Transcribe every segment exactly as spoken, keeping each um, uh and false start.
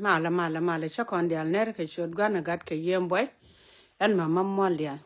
Malɛ, malɛ, malɛ, cä kɔn diaal nɛr kɛ ciöt Gua̱n ɛ Gat kɛ Yiëë Buay. Ɛn mama muɔl diaal.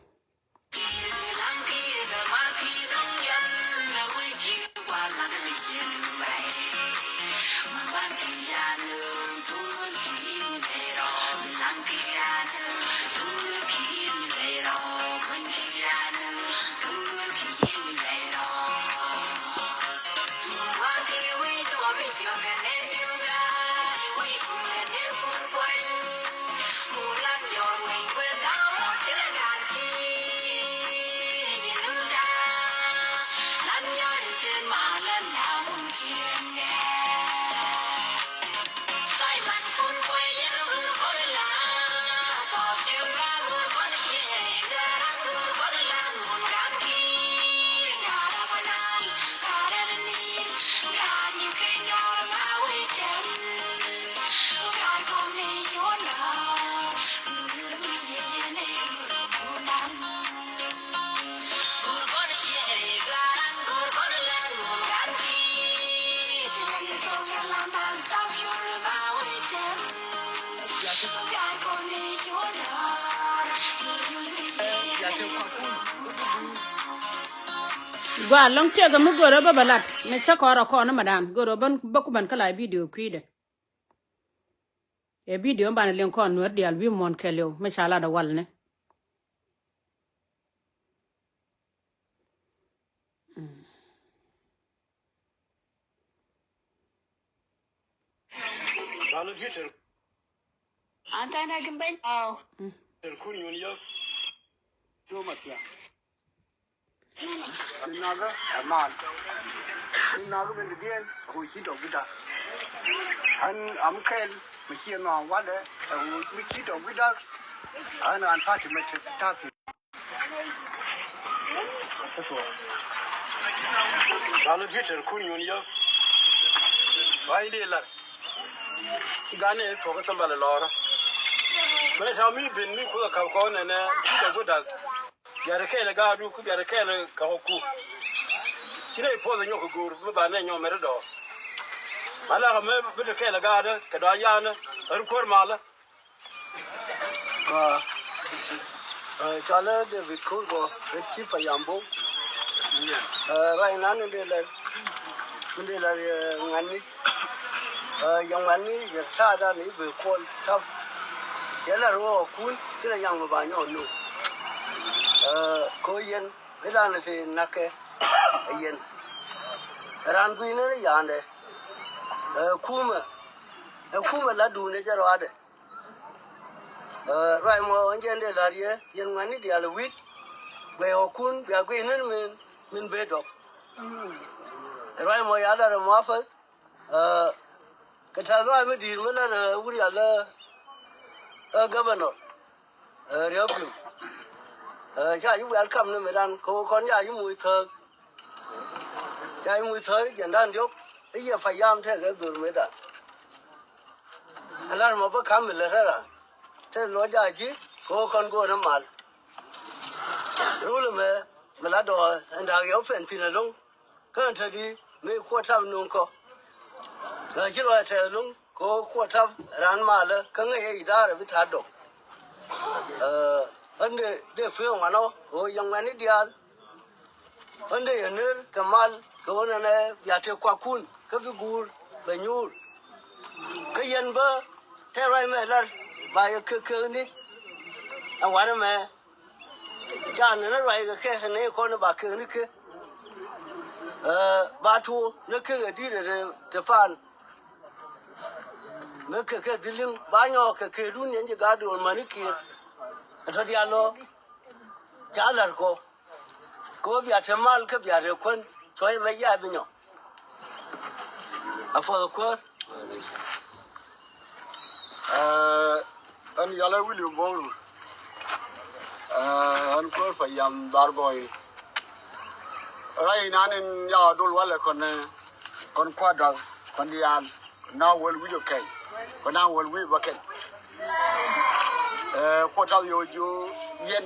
Gua lɔŋ tiɛɛk mi görä bä bä lat mi cä kɔrä kɔn ni madan görä bä ku bän kä la bidio kui̱dɛ. Ɛ bidio banɛ liŋ kɔn nuɛr diaal wi̱i̱ muɔ̱n kɛɛliw mi ca lat ɛ walni. An tha̱a̱ŋ da̱ ji̱n beny. Aw. Tɛr kun nyuɔn yäk. Cuɔ ma thia̱a̱ŋ. Ni nakä ɛ mal. Ni nakä ben didiɛn a ɣöö ci dɔk wi̱cda. Ɣän am kɛl mi ciɛ nhɔaŋ walɛ ɛ ɣöö mi ci dɔk wi̱cda. Ɣän an party mɛ te ta̱a̱ thi̱n. Ran lɔ Peter kun nyuɔn yä. Ba in dee lar. Ganɛ thuɔk sambal lɔrä. Mɛ ta mi ben mi kuth a kap kɔn nɛnɛ ci dɔk wi̱cda. Biarɛ kɛɛl ɛ gaadu ku biarɛ kɛɛl ɛ kɛ kɔku. Ci nɛ ipuɔth ɛ nyɔk kɛ go̱o̱r mi ba nɛ nyɔk mɛt idɔɔr. Malakɛ mɛ bi te kɛɛl ɛ gaadä kɛ dɔ̱a̱n yaanä ɛ ri kuäär malä. Aa, aa, cɔalɛ David Kurgɔ, ɛ ci pa yam bo̱o̱. Aa, ruac nan in dee lɛr, in dee lɛr yɛ ŋuɛ̈tni. Aa, yɛ ŋuɛ̈tni yɛ ta̱a̱dan i̱ ben kuɔl tap. Cɛ lɛr wä ɔ kun ci lɛ yaŋ mi ba nyɔk nu. Aa, ko yɛn ilan te nakɛ ɛ yɛn. Ran gui̱n ni yandɛ. Aa, kumɛ, ɛ kumɛ la duundɛ jɛ ruadɛ. Aa, ruac mɔ ɛn jɛn dee la̱r yɛ yɛn ŋuɛ̈tni diaal wi̱c. Guɛy ɔ kun bia gui̱n ni min, min ben dɔk. Ruac mɔ ya la̱r ɛ mɔ apäth. Aa, kɛ tɛ̈th lɔaac mi di̱i̱t mi la̱t ɛ wut yal ɛ, ɛ governor, ɛ Riɛk Bi̱i̱m. Aa, ca ji̱ welcome ni mëëdan kɛ ɣöö kɔn ca ji̱ moc thääk. Ca ji̱ moc thääk jiɛndan diɔ̱k i̱ yɛ payam tekɛ dhöl mëëdan. Ɛ la̱t mɔ bä ka̱m mi lät rɛ̈t raan te luɔc ca ji̱ kɛ ɣöö kɔn go̱o̱r ni mal. Rul ɛmɛ mi la dɔɔk ɛn da̱a̱k yɛ wä pɛn thi̱n ɛlɔ̱ŋ. Kä ɛn tädi mëë kuɔt tap nuŋ kɔ. Ɣän ci lɔc tɛth luŋ kɛ ɣöö kuɔt tap raan malä kä ŋäc ɛ idaarɛ bi tha̱a̱t dɔk. Ɣän dee, dee pueŋ wanɔ ɣöö yɛ ŋuɛ̈tni diaal. Ɣän dee yɛ ner kɛ mal kɛ ɣöö nɛnɛ bia tëë kuakun kä bi guur bɛ nyuur. Kä yɛn bä tɛ̈r ruac mɛ lar ba yɛ kek kekni. Ɛ wanɛ mɛ Ca nɛn ruac kɛ kɛ ni kɔn ba kek ni kɛ. Ɛ, ba tuɔ ni kek ɛ di̱t ɛ te pan. Mi kek kɛ dhil liŋ ba nyɔk kɛ kek dun yɛn ji̱ gaat duɔl mäni kiet. Ɛ tɔ diaal lɔ ca la̱r kɔ. Kɛ ɣöö bia te mal kä bia te kuän cuɔ̱c mɛ yath bi nyɔk. A puɔth ɛ kuäär. Ɛ, ɣän yɔlɛ William Bo̱o̱ŋ Rul. Ɛ, ɣän kuäär pa yam dhar gɔɔy. Ruac inan in ya dol walɛ kɔn, ɛ, kɔn kua̱r dɔl kɔn diaal. Na wäl wi̱c ɔ kɛn kɔn na wäl wi̱c bä kɛn. Ɛ, kuɔt tap yɛ ɣöö jiö yɛn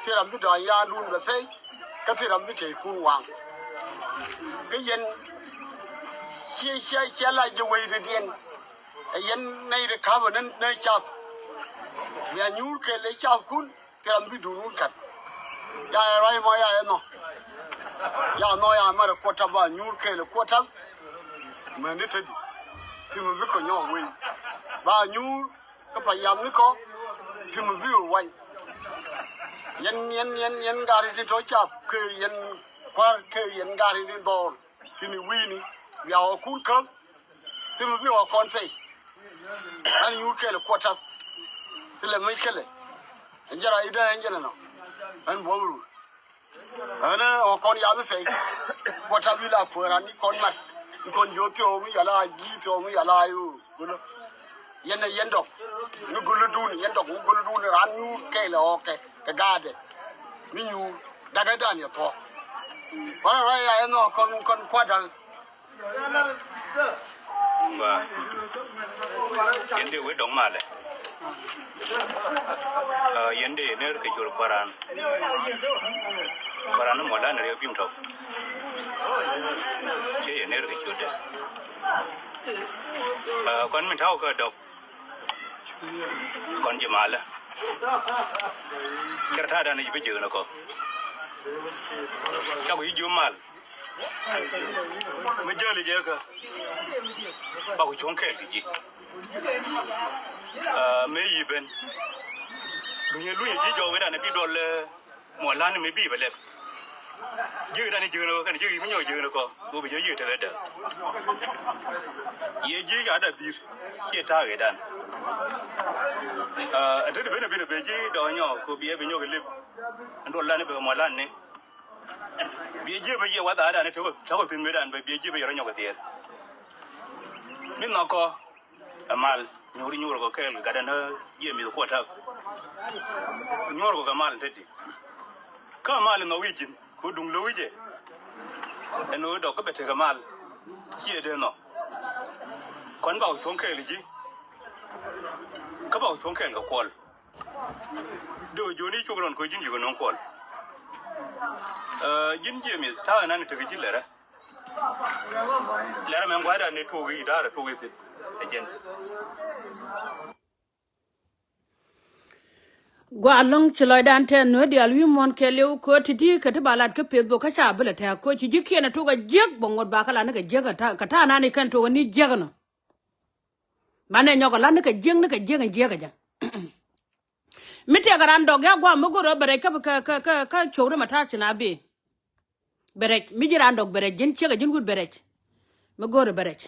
thil ram bi dɔ̱a̱ny yaandun bɛ pɛy. Kä thil ram bi tɛykun waŋ. Kä yɛn ciɛ, ciɛ, ciɛ la ji̱ wecdiɛn. Ɛ yɛn nɛy ti ka̱pä ni, ni cap. Bia nyuur kɛl ɛ capkun. Thil an bi duun wun kat. Ya ɛ ruac mɔ ya ɛ nhɔ. Ya nhɔ ya mɛrɛ kuɔt tap ba nyuur kɛɛl ɛ kuɔt tap. Mɛn ni te di. Ti mi bi kɔ nyɔk wei. Ba nyuur kä pa yam ni kɔ. Ti mi bi wany. Yɛn, yɛn, yɛn, yɛn gari ti tɔ cap kɛ yɛn kuar kɛ yɛn gari ti dhɔr. Ti ni wi̱i̱ni. Ya ɔ kun käm. Thimɛ bi ɣɔ̱ kɔn pɛy. Ɣän nyuur kɛlɛ kuɔt tap. Thilɛ mi kɛlɛ. Ɛn jɛ ra idä ɛn jɛ nɛ nɔ. Ɣän buɔ̱m rur. Ɣän ɣɔ̱ kɔn yath pɛy. Kuɔt tap ila kuäär an ni kɔn mat. Ni kɔn jiö thiɔw mi yala ji̱ thiɔw mi yala yo. Gulä. Yɛn ɛ yɛn dɔk. Ni gulä dun yɛn dɔk mi gulä dun ran nyuur kɛlɛ ɣɔ̱ kɛ kɛ gaatɛ. Mi nyuur dakɛ dan yɛ thuɔ̱k. Kɔn rɔy ya ɛn ɣɔ̱ kɔn kɔn kuat dal. Ba. Yɛn dee wee dɔŋ malɛ. Aa, yɛn dee ner kɛ cor kuaran. Kuaran ni mɔ la ni riɛk bim tɔk. Cɛ yɛ ner kɛ cor dee. Aa, kɔn min taw kɛ dɔk. Kɔn ji̱ malä. Cɛ rɛ ta̱a̱ dan ji̱ bi jiäk ni kɔ. Cak ji̱ ji̱ mal. Mi jäli jɛ kä. Ba ku cuɔ̱ŋ kɛɛl kɛ ji̱. Aa, mëë yi ben. Duŋ yɛ luny ji̱ jɔk wi̱dan bi duɔl, ɛ, mɔ lan mi bi bɛ lɛp. Ji̱ dan ji̱ ni kɔ kɛn ji̱ mi nyɔk ji̱ ni kɔ. Ŋu bi jɛ yiëë tekɛ däk. Yɛ ji̱ ca dap dhi̱i̱r ciɛ ta̱a̱ ɣëëdan. Aa, ɛ te di ben a ben a ben ji̱ dɔɔnyɔ ku biɛ bi nyɔk ɛ lip. Ɛn duɔl lan bi kɛ mɔ lan ni. Biɛ ji̱ bi yɛ wath a dan te wä, te wä thi̱n mëëdan bɛ biɛ ji̱ bi yɛ rɔ nyɔk ɛ dhiɛɛr. Mi nhɔk kɔ. Ɛ mal nyuur nyuur kɔ kɛɛl kɛ gatdɛ ni jiɛ mi̱th kuɔ täk. Nyuur kɔ kɛ mal te di. Kä mal in nhɔk wi̱c ji̱n kɛ duŋ lo̱c jɛ. Ɛn ɣöö dɔk kä bɛ tekɛ mal. Ciɛ dee nhɔk. Kɔn ba ku cuɔ̱ŋ kɛɛl ji̱. Kä ba ku cuɔ̱ŋ kɛɛl kɛ kuɔl. Dee wä jiöni cuk rɔn kɛ ji̱n ji̱ kɛ nöŋ kuɔl. Ɛ, ji̱n jiɛ mi̱th ta̱a̱ ɛnan tekɛ ji̱ lɛrɛ. Lɛr mɛ ŋua̱thdä ni tuɔɔk i̱ da̱rä tuɔɔk i̱ thi̱n. Ɛ jɛn. Gua lo̱ŋ ci lɔcdan tɛth nuɛ diaal wi̱i̱ muɔ̱n kɛɛliw kɛ ti̱ti̱ kɛ ti ba lat kä Facebook kä ca bi lɛ tɛ̈k kɛ ci ji̱kiɛn ɛ tuɔɔk ɛ jiäk bä ŋuɔ̱t ba kä lat ni kɛ jiäk ɛ ta̱a̱ kɛ ta̱a̱ nani kɛn tuɔɔk ɛ ni jiäk ɛnɔ. Banɛ nyɔk ɛ lat ni kɛ jiäk ni kɛ jiäk ɛ jiäk ɛ jɛ. Mi tëëkɛ raan dɔk ya gua̱a̱m mi go̱o̱rä bɛ rɛc kä, kä, kä, kä, kä cop ri ma ta̱a̱ ci na bi. Bɛ rɛc mi ji̱ raan dɔk bɛ rɛc ji̱n ciek a ji̱n wut bɛ rɛc. Mi go̱o̱rä bɛ rɛc.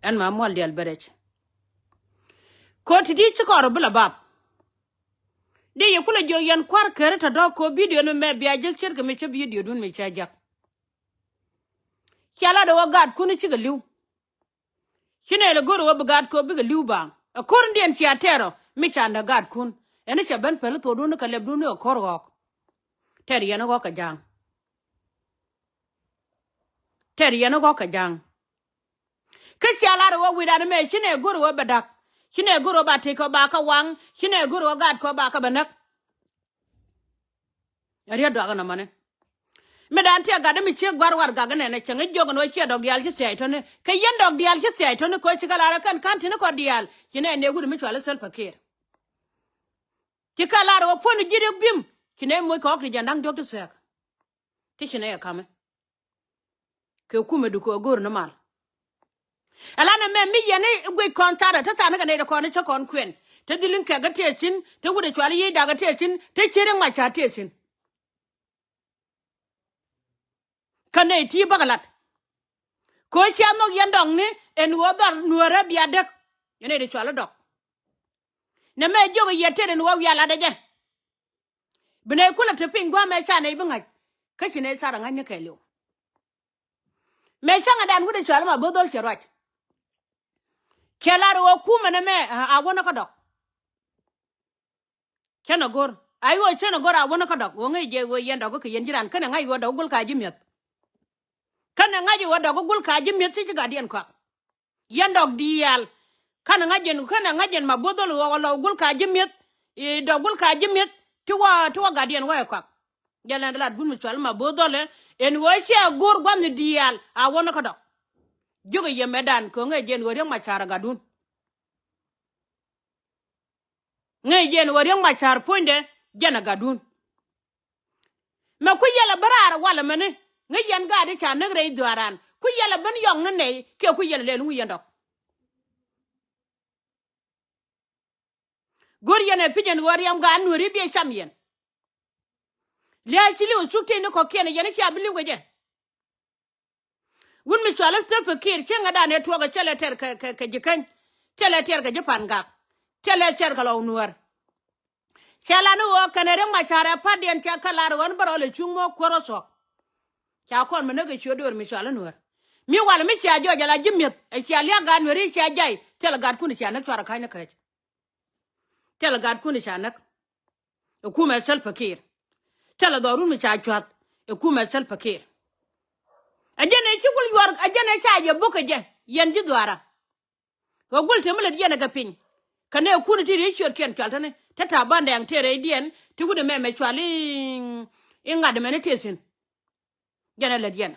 Ɛn ma muɔl diaal bɛ rɛc. Ko̱ ti̱ti̱ ci kɔr bi la bap. Di yɛ kulɛ jiök yɛn kua̱r keri tɔ dɔ̱k ko̱ bidio ni mɛ bia jek ce̱tkɛ mi cä bidiodun mi cä jak. Cia lat ɛ wä gaatkun cikɛ li̱w. Ci nɛy lɛ go̱r ɛ wä bi gaatkun bikɛ li̱w baaŋ. Ɛ ko̱r in diɛn cia tɛɛr ɔ mi ca näk gaatkun. Ɛn cɛ ben päl thuɔɔkdun ni kɛ lɛpdun ni kɛ ko̱r ɣɔ̱ɔ̱k. Tɛɛr yɛn ɣɔ̱ɔ̱k kɛ ja̱a̱ŋ. Tɛɛr yɛn ɣɔ̱ɔ̱k kɛ ja̱a̱ŋ. Kä cia lar ɛ wä wi̱dan ɛmɛ ci nɛy go̱r ɛ wä bɛ da̱k. Ci nɛy go̱r ɛ wä ba tëëk kɛ ba kä waŋ. Ci nɛy go̱r ɛ wä gaatkun ba kä bɛ näk. Ɛ riet duak ɛn ɔmɔni. Mi dan tiɛ gat mi ciek gua̱r warɛgak inɛnɛ cäŋ i̱ jiök ɛn ɣöö ciɛ dɔk diaal ci thia̱a̱c to̱ni kɛ yɛn dɔk diaal ci thia̱a̱c to̱ni kɛ ɣöö ci kɛ lar ɛ kɛn ka̱n ti̱n ikɔn diaal ci nɛ nëë wut mi cual i̱ Salva Kiir. Ci kɛ lar ɛ ɣöö puɔ̱n ji̱ riek bi̱m ci nɛ moc kɛ ɣɔ̱k ti jiɛn da̱ŋ diɔ̱k ti thɛɛk. Ti ci nɛ ɛ ka̱mɛ. Kɛ kumɛ dukɛ ɣöö go̱o̱r ni mal. Ɛlan ɛmɛ mi yɛn i̱ guic kɔn tharɛ te tha̱a̱n ni kɛ nɛy ti kɔn i̱ cä kɔn kuɛn te dhil in kɛk kä tiɛɛcin te wut ɛ cual i̱ yic dakä tiɛɛcin te cier in mac ca̱a̱ tiɛɛcin. Kä nɛy ti bäkɛ lat. Kɛ ɣöö cia nhɔk yɛn dɔŋni ɛn ɣöö dhɔr nuäärä bia däk. Yɛn nɛy ti cual i̱ dɔk. Nɛ mɛ jiök i̱ yɛ tet ɛn ɣöö wiaa latdɛ jɛ. Bi nɛy kulɛ te piny gua̱a̱mɛ ca nɛy bi ŋa̱c. Kä ci nɛy thar ɛ ŋa̱cni kɛɛliw. Mëë cäŋɛ dan wi̱cdɛ cɔal ma bo̱th dhɔl cɛ ruac. Cɛ lar ɣöö kumɛ nɛ mɛ a wänä kä dɔk. Cänɛ go̱r a i̱ ɣöö cänɛ go̱r a wänä kä dɔk ɣöö ŋäc jɛ ɣöö yɛn dɔk kɛ yɛn ji̱ ran känɛ ŋa̱c ɣöö dɔk gul ka ji̱ mi̱eth. Känɛ ŋa̱c ɣöö dɔk gul ka ji̱ mi̱eth ti ci gatdiɛn kɔak. Yɛn dɔk diaal. Känɛ ŋa̱c jɛn känɛ ŋa̱c jɛn ma bo̱th dhɔl ɣɔk ɛ lɔw gul ka ji̱ mi̱eth. I̱ dɔk gul ka ji̱ mi̱eth ti wä ti wä gatdiɛn wä ɛ kɔak. Jɛ lɛn lat gun mi cual ma bo̱th dhɔlɛ. Ɛn ɣöö ciɛ go̱o̱r gua̱thni diaal a wä ni kä dɔk. Jiök ɛ yɛ mɛtdan kɛ ɣöö ŋäc jɛn ɣöö riäŋ ma ca̱r ɛ gatdun. Ŋäc yɛn ɣöö Riek Machar puɔ̱nydɛ jɛn ɛ gatdun. Mɛ kui̱ yɛl ɛ ben raar ɛ walɛ mɛni ŋäc yɛn gaat i̱ ca näk rɛy dhuaaran. Kui̱ yɛl ɛ ben yɔŋ ni nɛy kiɛ kui̱ yɛl ɛ lɛl ŋu yɛn dɔk. Go̱r yɛn ɛ pi̱c ɛn ɣöö riɛm gaat Nuääri biɛ cam yɛn. Lia̱a̱ ci li̱w cuk tieyni kɔ̱kiɛn yɛn i̱ cia bi li̱w kɛ jɛ. Wut mi cɔal i̱ Salva Kiir cieŋädan ëë tuɔɔk ɛ cɛ lɛ tɛr kɛ, kɛ, kɛ ji̱ Käny, cɛ lɛ tɛr kɛ ji̱ Pangak, cɛ lɛ tɛr kɛ Lɔw Nuäär. Cɛ lat ni ɣöö kɛnɛ Riek Machar ɛ pa̱tdiɛn cɛ kɛ lar ɣän bä rɔl ɛ cuŋ mɔ kuäär ɔ thuɔ̱k. Ca kɔn mi näk kɛ ciö döör mi cɔal i̱ Nuäär. Mi wal mi cia jɔɔc ala ji̱ mi̱eth ɛ cia liak gat Nuääri cia jay thilɛ gatkun cia näk cuarɛ ka̱ny ni käc. Thilɛ gatkun ca näk. Ɛ kumɛ Salva Kiir. Thilɛ dhɔrun mi ca cua̱th. Ɛ kumɛ Salva Kiir. Ɛ jɛn ɛ ci gul yuɔr ɛ jɛn ɛ ca yɛ buk kɛ jɛ yɛn ji̱ dhuaara. Ɣä gul te mi lät yɛn ɛ kɛ piny. Kɛ nɛ kun ti ri ciötkiɛn cual täni te ta̱a̱ bandɛɛŋ tëë rɛydiɛn ti wut ɛmɛ mɛ cual i̱ i̱ ŋa̱t ɛmɛni tëë thi̱n. Jɛn ɛ lät yɛn.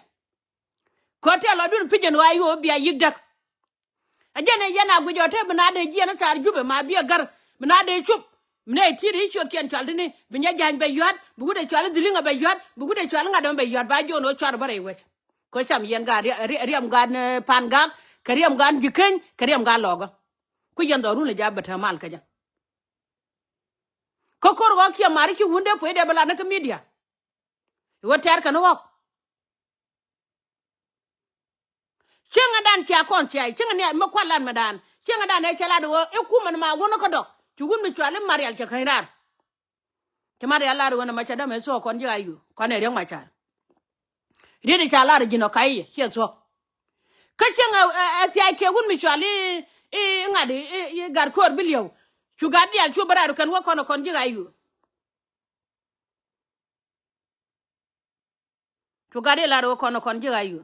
Kä tɛl lɔdun pi̱c ɛn ɣɔaa yo̱o̱ bia yi̱k däk. Ɛ jɛn ɛ yɛn a guic ɔ te bi na dee jiɛn ɛ thaar Jubɛ ma bi ɛ gär bi na dee cup. Mi nɛ ti̱i̱t i̱ ciötkiɛn cual ti̱ni bi nyɛ ja̱ny bɛ yua̱t bi wut ɛ cual i̱ dhiliŋ ɛ bɛ yua̱t bi wut ɛ cual i̱ ŋa̱t ɛmɛ bɛ yua̱t ba jiɔn ɣöö cuar bä rɛy wec. Kä cam yɛn gaat riɛm gaat ni Pangak kɛ riɛm gaat ji̱ Käny kɛ riɛm gaat Lɔkä. Ku yɛn dhɔrun ɛ ja̱ bɛ te mal kä jɛ. Kä ko̱r ɣɔ̱k kiɛ mari ci wun dee puɔ̱c dee bɛ lat ni kä midia. Ɣöö tɛ̈r kɛn ɣɔ̱k. Cieŋädan cia kɔn thia̱a̱c cieŋä ni mi kua̱l lat mɛdan cieŋädan ɛ cɛ lat ɣöö i̱ kumɛ ni ma wun kä dɔ̱k. Ci wun mi cual i̱ Marial cɛ käny raar. Ci Marial lat ɣöö ni ma cɛ dämɛ thuɔ̱k kɔn ji̱ Ayu kɔn ɛ Riek Machar. Riet i̱ ca lar ji̱n ɔ ka̱c i̱ ciɛ thuɔ̱k. Kä cieŋ ɛ thiac kiɛ wun mi cual i̱ i̱ ŋa̱t i̱ gat ko̱o̱r bi li̱ew. Cu gat diaal cu bi raar kɛn wä kɔn ɛ kɔn ji̱ Ayu. Cu gat i̱ lar wä kɔn ɛ kɔn ji̱ Ayu.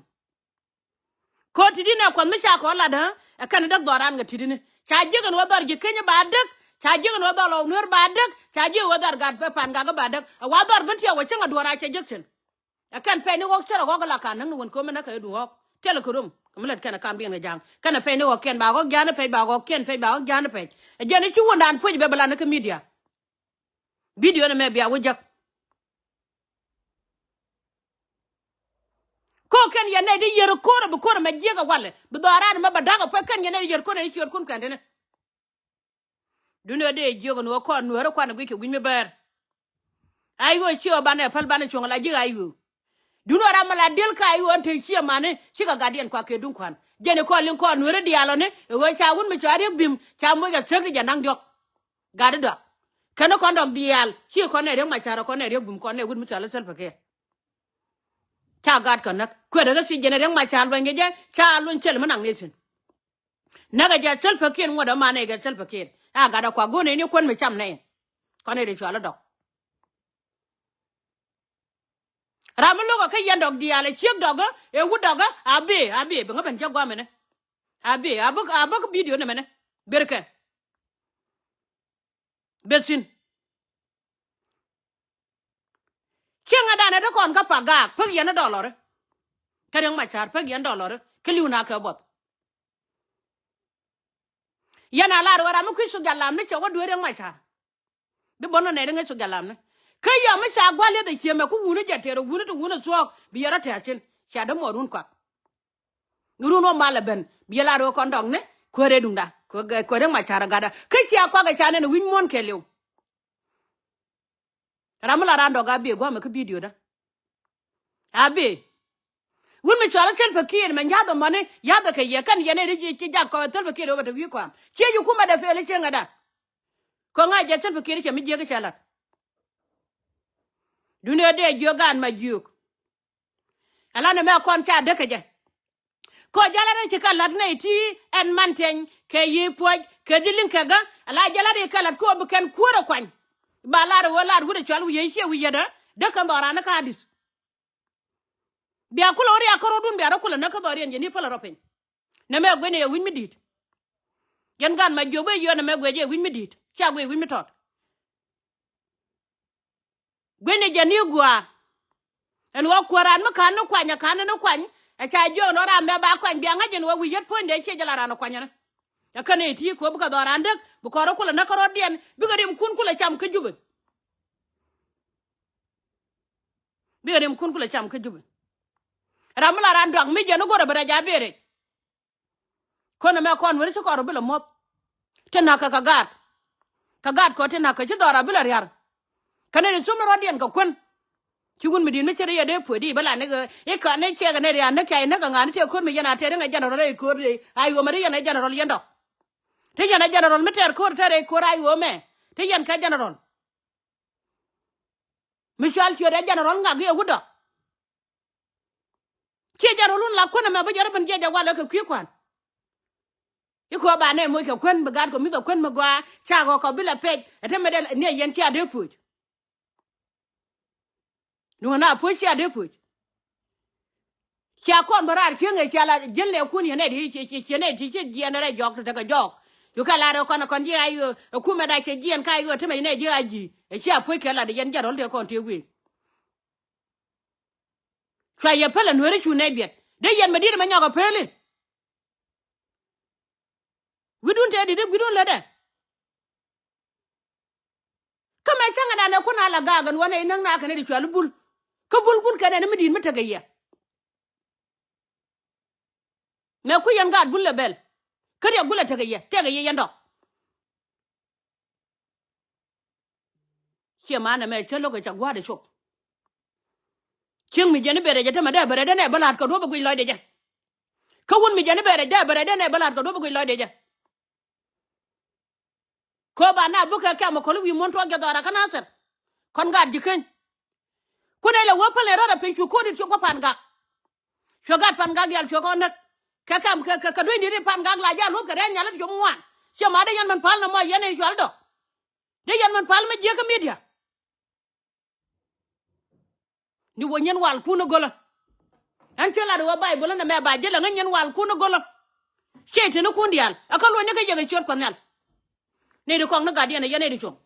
Ko̱o̱r ti̱ti̱ nɛ kuɔth mi ca kɔn lat ɛ kɛn däk dhɔran kɛ ti̱ti̱ni ca jiäk ɛn wä dhɔr ji̱ Keny ba däk. Ca jiäk ɛn wä dhɔr Lɔw Nuäär ba däk. Ca jiäk wä dhɔr gat Pangak ba däk ɛ wa dhɔr ben tiɛw wä cieŋ ɛ duɔ̱ɔ̱r a cɛ jiäk cin. Ɛ kɛn pɛc ni ɣɔ̱k cärɛ ɣɔ̱k la ka näk ni wän kömɛ näk kɛ duɔ̱ɔ̱k. Thilɛ kɛ rom kɛ mi lät kɛn ɛ kamdiɛn kɛ ja̱a̱ŋ kɛn ɛ pɛc ni ɣɔ̱kiɛn ba ɣɔ̱k ja̱a̱n ni pɛc ba ɣɔ̱kiɛn pɛc ba ɣɔ̱k ja̱a̱n ni pɛc. Ɛ jɛn i̱ ci wundan puec bɛ bɛ la ni kä midia. Bidio ni mɛ bia wä jäk. Ko kɛn yɛn nɛy di yɛr ko̱r ɛ bi ko̱r ɛ mɛ jiɛk ɛ walɛ bi dhɔaran ɛ mɛ bɛ da̱k ɛ puɛ kɛn yɛn nɛy di yɛr ko̱r ɛ ciöt kun kɛn tini. Duundɛ dee jiök ɛn ɣöö kɔn nueeri kuan ɛ guic kɛ wi̱c mi bäär. Ay ɣöö ci ɣä banɛ päl banɛ cuɔ̱ŋ la ji̱ ay ɣöö. Duundɛ ram mi la diël ka ay ɣöö ɛn te ciɛ mani cikɛ gatdiɛn kuak kɛ duŋ kua̱n. Jɛn i̱ kɔn liŋ kɔn nueeri diaal ɔni ɛ ɣöö ca wut mi cɔal Riek Bim ca moc ɛ thiäk di jɛ naŋ diɔ̱k. Gatdi dɔak. Kɛn i̱ kɔn dɔk diaal ci kɔn ɛ Riek Macar ɛ kɔn ɛ Riek Bim kɔn ɛ wut mi cɔal i̱ Salva Kiir. Ca gat kɛ näk kuɛɛrɛ kä thiec jɛn ɛ Riek Macar luɔ̱ny kɛ jɛ ca luɔ̱ny thil mi naŋ ni thi̱n. Näkɛ jɛ Salva Kiir ŋuɔ̱t ɛ manɛ kɛ Salva Kiir. A gat ɛ kua go̱o̱r nɛy ni kuän mi cam nɛy. Kɔn i̱ ri cual i̱ dɔk. Ram mi lo̱kɛ kä yɛn dɔk diaal ɛ ciek dɔk ɛ wut dɔk ɛ a bee a bee bi ŋä ben jɛ guamɛnɛ. A bee a bäk a bäk bidio nɛmɛnɛ. Berkɛ. Beth thi̱n. Cieŋädan ɛ ti kɔn kä Pangak pek yɛn i̱ dɔlɔri. Kä Riek Macar pek yɛn dɔlɔri kä li̱w na kɛ buɔth. Yɛn a lar ɣöö ram mi kui̱ thok jalamni cɛ wä dueer Riek Macar. Bi bä nɔ nɛy ri ŋäc thok jalamni kä yɔm mi ca gua̱l yeth ɛ ciëmɛ ku wuni jɛ tëër ɛ wuni ti wuni thuɔ̱ɔ̱k bi yɛ rɔ tɛ̈r cin. Cia dämuɔɔrun kuak. Run wä mal ɛ ben bi yɛ lar ɣöö kɔn dɔkni kuäär ɛ duŋda. Kuäär Riek Macar ɛ gatda kä cia kuak ɛ ca nɛn ɛ wi̱c muɔ̱ɔ̱n kɛɛliw. Ram mi la raan dɔk a bee gua̱a̱mɛ kä bidiodä. A bee. Wut mi cɔal i̱ Salva Kiir mɛ nya̱th ɛmɔni ya̱thɛ kɛ yɛ kɛn yɛn ɛ ri ci jak kɔn Salva Kiir ɛ wä bɛ te wi̱i̱ kɔam ciec i̱ kumɛ dee pɛl i̱ cieŋ ɛ da̱. Kɔŋ a jɛ Salva Kiir cɛ mi jiäk i̱ cɛ la̱t. Duundɛ dee jiök gaan ma jiök. Ala nɛmɛ kɔn ca däk kɛ jɛ. Kɔ jälä rɛy ci kɛ la̱t nɛy ti ɛn man tiɛny kɛ yiëë puɔ̱c kɛ dhil liŋ kɛ gä ala jälä rɛy kɛ la̱t kɔ bi kɛn kuäärä kuany. Ba lar ɣöö lar wi̱cdɛ cual wi̱i̱ yɛ ciɛ wi̱i̱ yɛtdä däk kɛn dhɔran ni ka di̱th. Bia kulɛ ɣöö riak kärɔ̱dun bia rɔ kulɛ näk kä dhɔriɛn jɛ ni pälɛ rɔ piny. Nɛmɛ guic ni yɛ wi̱c mi di̱i̱t. Yɛn gan ma jiök ben yɔ̱ɔ̱n nɛmɛ guic yɛ wi̱c mi di̱i̱t cia guic wi̱c mi tɔt. Gui̱ni jɛ ni gua̱a̱. Ɛn ɣöö kuäär raan mi ka̱n ni kuany ɛ ka̱n ni kuany. Ɛ ca jiök ɛn ɣöö raan bɛ ba kuany bia ŋäc ɛn ɣöö wi̱i̱ yet puɔ̱nydɛ ciɛ jɛ la raan ɛ kuany ɛn. Ɛ kɛn ɛ ti kɛ ɣöö bikɛ dhɔran däk, bi kɔn rɔ kulɛ näk kärɔ̱diɛn, bikɛ rimkun kulɛ cam kä Jubɛ. Bikɛ rimkun kulɛ cam kä Jubɛ. Ram mi la ran duak mi jɛn i̱ go̱rɛ bi rɛc a bëë rɛc. Kön ɛmɛ kɔn wen ci kɔn rɔ bi lɛ muɔ̱th. Ti na̱k kɛ kɛ gaat. Kɛ gaat kɔ ti na̱k kɛ ci dhɔra bi lɛ riar. Kɛ nɛy ti thom rɔ̱diɛn kɛ kuän. Ci wun mi di̱i̱t mi ce̱t i̱ yɛ dee puec di bä la ni kɛ i̱ kɛ ni cɛk kɛ nɛy ti a näk ca i̱ näk kɛ ŋa̱n i̱ tëë ko̱r mi yɛn a tëë ri ŋɛ jɛnɛrɔl i̱ ko̱r di a yuɔmɛ ri yɛn ɛ jɛnɛrɔl yɛn dɔ̱k. Ti yɛn ɛ jɛnɛrɔl mi tɛɛr ko̱r tɛɛr i̱ ko̱r a yuɔmɛ. Ti yɛn kɛ jɛnɛrɔl. Mi cual ciöt ɛ jɛnɛrɔl ŋak i̱ ɛ wut dɔ̱k. Ciɛ jɛn rol wun la kuän ɛmɛ bä jɛ rɔ ben jiɛc ɛ walɛ kɛ kui̱ kua̱n. I̱ kɛ ɣöö ba nɛ moc kɛ kuän bi gat kɛ mi̱th ɛ kuän mi gɔaa ca ɣɔk kɛ bi lɛ pɛc ɛ te mɛ dee ni ɛ yɛn cia dee puc. Duŋ na puc cia dee puc. Cia kɔn bä raar cieŋ ɛ cia la ji̱n lɛ kun yɛn ɛ di ci ci ci nɛ ti ci jiɛn rɛ jɔk ti tekɛ jɔk. Cu kɛ lar ɛ kɔn ɛ kɔn ji̱ a yio̱ ɛ kumɛ da cɛ jiɛn ka yio̱ te mɛ yɛn ɛ ji̱ a ji̱ ɛ cia puc kɛ lat ɛ yɛn jɛn rol tëë kɔn tëë wi̱i̱. Cua yɛ pälɛ nueeri cu nɛy biɛt dee yɛn mɛ di̱t mɛ nyɔk ɛ peli. Wi̱dun tëë di̱t i̱ wi̱dun lätdɛ. Kä mɛ cäŋɛ danɛ kun a la gaak ɛn wä nɛy näk na kɛn i̱ di cual i̱ bul. Kä bul kun kɛn ɛn i̱ mi di̱i̱t mi tekɛ yɛ. Mɛ ku yɛn gaat bul lɛ bɛl. Kä riɛk bul lɛ tekɛ yɛ tekɛ yɛ yɛn dɔ̱k. Ciɛ man ɛmɛ cä lo̱k ɛ ca gua̱a̱r ɛ cop. Cieŋ mi jiɛn i̱ ben rɛc ɛ tämɛ dee ben rɛc dee nɛ bä la̱t kɛ duɔ̱p ɛ guic lɔcdɛ jɛ. Kä wun mi jiɛn i̱ ben rɛc dee ben rɛc dee nɛ bä la̱t kɛ duɔ̱p ɛ guic lɔcdɛ jɛ. Kɛ ɣöö ba na bukɛ kɛm ɛ kɔl i̱ wi̱i̱ muɔ̱n tuɔɔk jɛ dhɔra kä Nathir. Kɔn gaat ji̱ keny. Kun ɛ lɛ wä päl ɛ rɔ̱t ɛ piny cu ko̱o̱t in cu gua̱ Pan Gak. Cuɛ gat Pan Gak diaal cuɛ kɔn näk. Kɛ kɛm kɛ kɛ duenydiɛn i̱ Pan Gak la jɛ a luɔ̱th kɛ rɛ̈ɛ̈c nhial i̱ ti com ŋuan. Ciɛ ma dee yɛn min pal nɔmɔ yɛn in cual dɔ̱k. Dee yɛn min pal mi jiäk kä midia. Ni wä nyin walkun i̱ gölä. Ɛn ci lat wä Bayböl inɛ mɛ ba ji̱ läŋ i̱ nyin walkun i̱ gölä. Ciɛ tinikun diaal ɛ kä luɔ̱nyni kä yek ɛ ciöt Kuɔth Nhial. Nɛy ti kɔŋ ni gatdiɛn ɛ yɛn nɛy ti cuɔ̱ŋ.